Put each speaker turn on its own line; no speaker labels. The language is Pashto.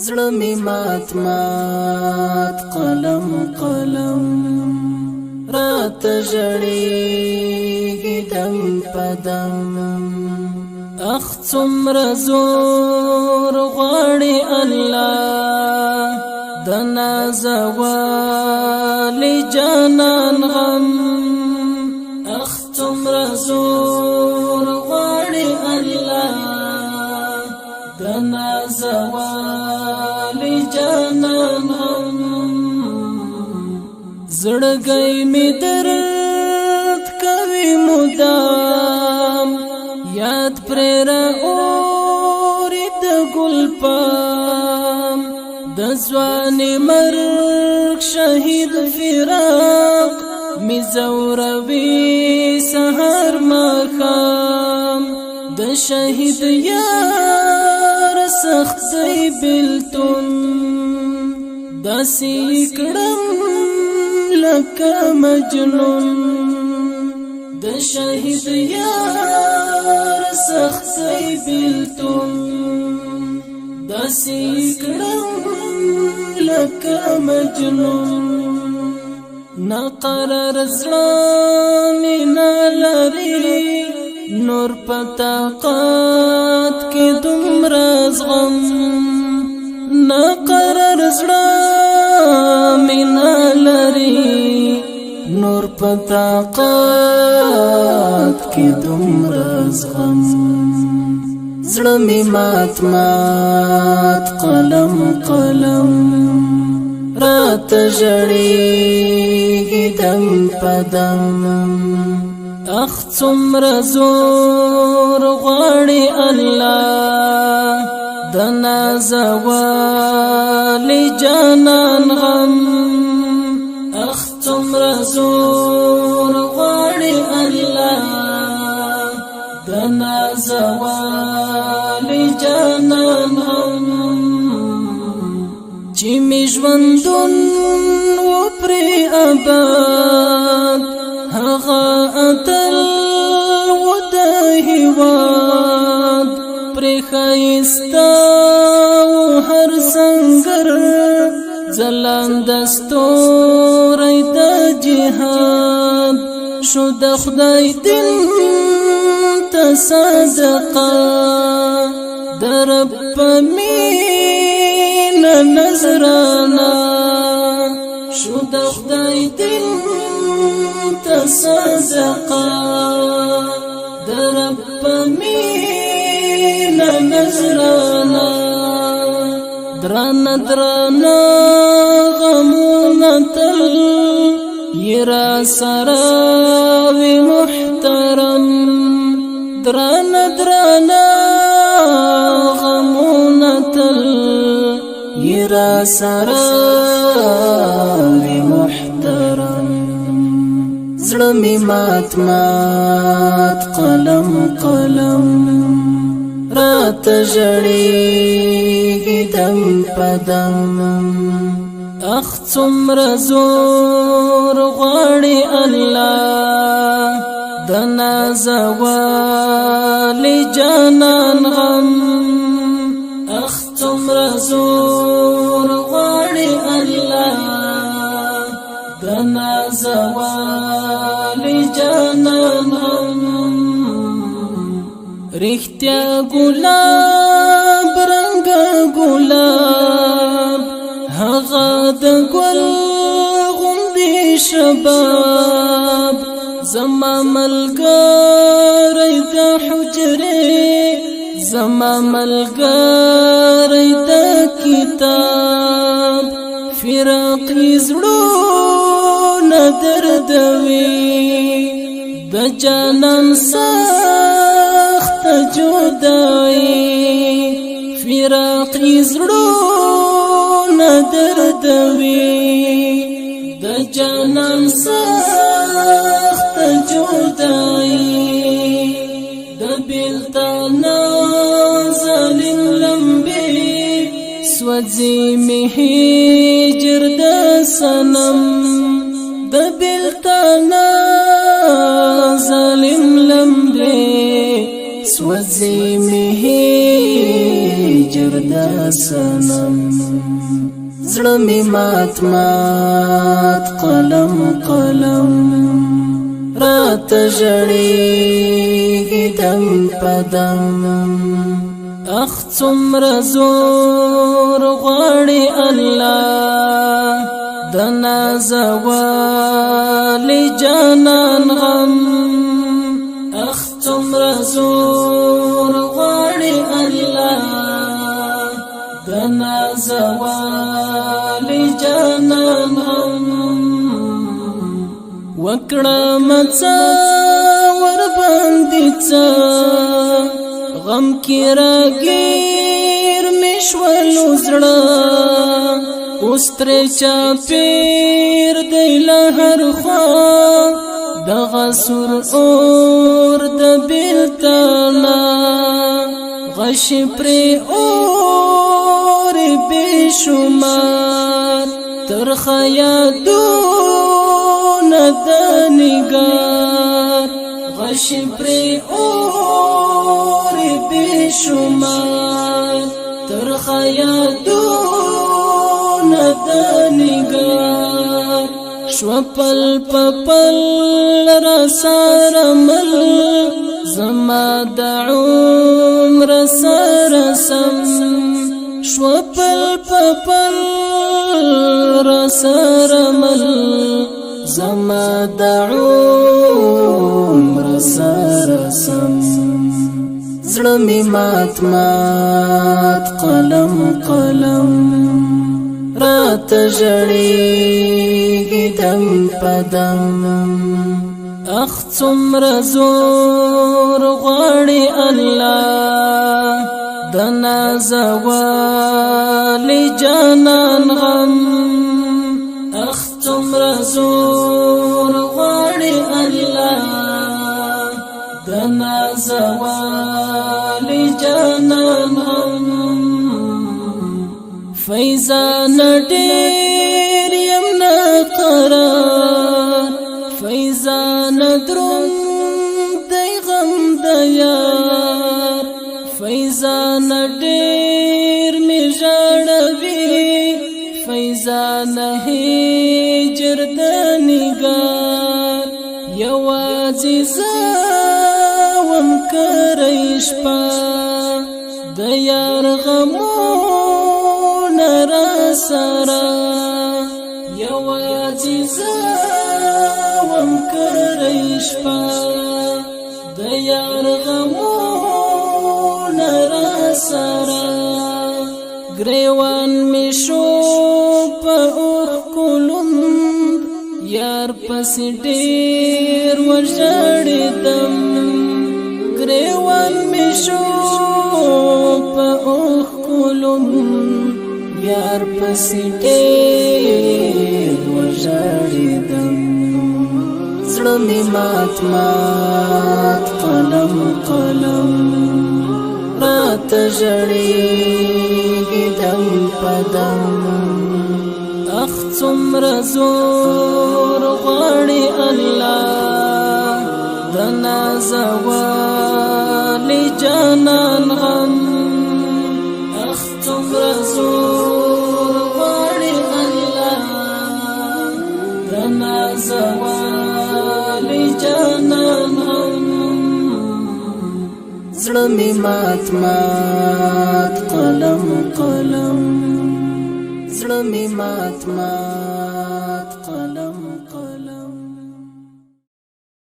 زړه می مات مات، قلم قلم، رات ژړېږي دم پدم. اخ، څومره زور غواړي الله د نازوالي جانان غم. اخ، څومره زور غواړي الله د نازوالي جانان غم. زړګی می درد کوي مدام، یاد پر را اوري د ګل پام. د ځواني مرګ شهید فراق می زوروي سهار ماښام. د شهید یار سخت دی بلتون، داسې کړم لکه مجنون. د شهید یار سخت دی بلتون، داسې کړم لکه مجنون. نقرر زړه مې نه لري نور په طاقت کې دومره زغم. نقرر زړه مې نه لري نور په طاقت کې دومره زغم. زړه می مات مات، قلم قلم، رات ژړېږي دم پدم. اخ، څومره زور غواړي الله د نازوالي جانان غم. اخ، څومره زور غواړي الله د نازوالي جانان غم. چې می ژوندون و پرې اباد، هغه اتل و د هیواد. پر خیستا و هر سنگر، ځلاند ستوری د جهاد. شو د خدای دین ته صدقه، د رب مینه نظرانا. شو د خدای دین ته صدقه، د رب مینه نظرانا. درانا درانا غمونه تل یرا سراوی محترم. درانا درانا غمونه تل یرا سراوی محترم. زړه می مات مات، قلم قلم، رات ژړېږي دم پدم. اخ، څومره زور غواړي الله د نازوالي جانان غم. اخ، څومره زور غواړي الله د نازوالي جانان غم. رښتیا ګلاب رنگ ګلاب، هغه د ګل غوندې شباب. زما ملګری د حجرې، زما ملګری د کتاب. فراق زړونه دردوي، د جانان سخت جدائی. فراق زړونه دردوي، د جانان سخت جدائی. د بیلتانا ظالم لمبي سوځي می هجر د صنم. د بیلتانا ظالم لمبي سوځي می هجر هجر د سنم. زړه می مات مات، قلم قلم، رات ژړېږي دم پدم. اخ، څومره زور غواړي الله د نازوال جانان غم. اخ، څومره زور غواړي الله د نازوال جانان غم. وکړه مڅه ور باندې څه، غم کې راګیر مشول زړه. اوس ترې چا پیر دی له هر خوا دغه سور اور د بیلتانا. غش پرې اور بشمار، تر خیادون د نگار. غش پرې اور بشمار، تر خیادون د نگار. شو پل پل را سره مل، زما د عمر سره سم. شو پل پل را سره مل، زما د عمر سره سم. زړه می مات مات، قلم قلم، رات ژړېږي دم پدم. اخ، څومره زور غواړي الله د نازوال جانان غم. اخ، څومره زور غواړي الله د نازوال جانان غم. فیضان ډیر یم نه قرار، فیضان درم دی غم د یار. فیضان ډیر می ژړوي، فیضان هجر د نگار. یوازې زه وم کرۍ شپه، د یار غمونه را سره. یوازې زه وم کرۍ شپه، د یار غمونه را سره. ګریوان می شو په اوښکو لوند، یار پس ډیر وژړېدم. ګریوان می شو په اوښکو لوند، یار پس ډیر وژړېدم. زړه می مات مات، قلم قلم، رات ژړېږي دم پدم. اخ، څومره زور غواړي الله د نازوال جانان غم. اخ، څومره زور غواړي الله د نازوال جانان غم. زړه می مات مات، قلم قلم، زړه می مات مات.